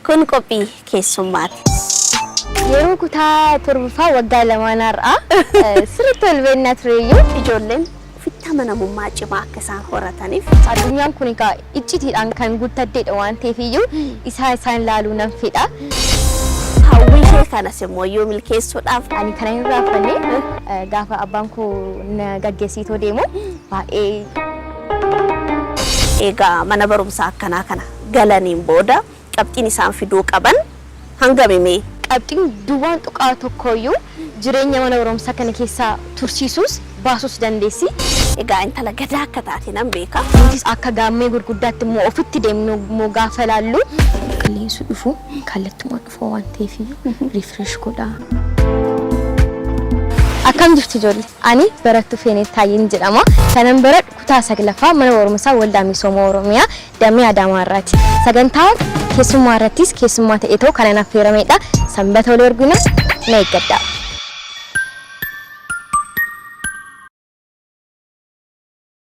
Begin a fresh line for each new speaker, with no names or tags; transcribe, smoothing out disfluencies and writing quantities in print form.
Kun qophii keessummaati.
Yeroo kutaa torbaffaa waggaa lamaan har'aa sirriitti wal beeknaa tureyyuu.
Ijoolleen ofitti amanamummaa cimaa akka isaan horataniif.
Addunyaan kun egaa iccitiidhaan kan guuttaddeedha waan ta'eef iyyuu isaa isaan laaluu nan fedha.
Hawwii ishee kanas immoo yoo milkeessuudhaaf.
Ani kana hin raaffanne gaafa abbaan koo na gaggeessiitoo deemu baay'ee.
Egaa mana barumsaa akkanaa kana galaniin booda qabxiin isaan fiduu qaban hangami mee?
Qabxiin duwwaan tuqaa tokkooyyuu jireenya mana barumsaa kana keessaa tursiisuus baasuus dandeessi.
Egaa intala gadaa akka taate nan beeka.
Nutis akka gaammee gurguddaatti immoo ofitti deemnu immoo gaafa laallu. Qilleensi dhufu kallattumaan dhufa waan ta'eef iyyuu refresh godha. Akkam jirtu ijoollee? Ani barattuu Feeneet Taayyeen jedhama. Kanan baradhu kutaa 9ffaa mana barumsaa Waldaa Misooma Oromiyaa damee Adaamaa irraati. Sagantaa keessummaa irrattis keessummaa ta'ee ta'u kanan affeeramedha. Sanbata wal argina na eeggadhaa.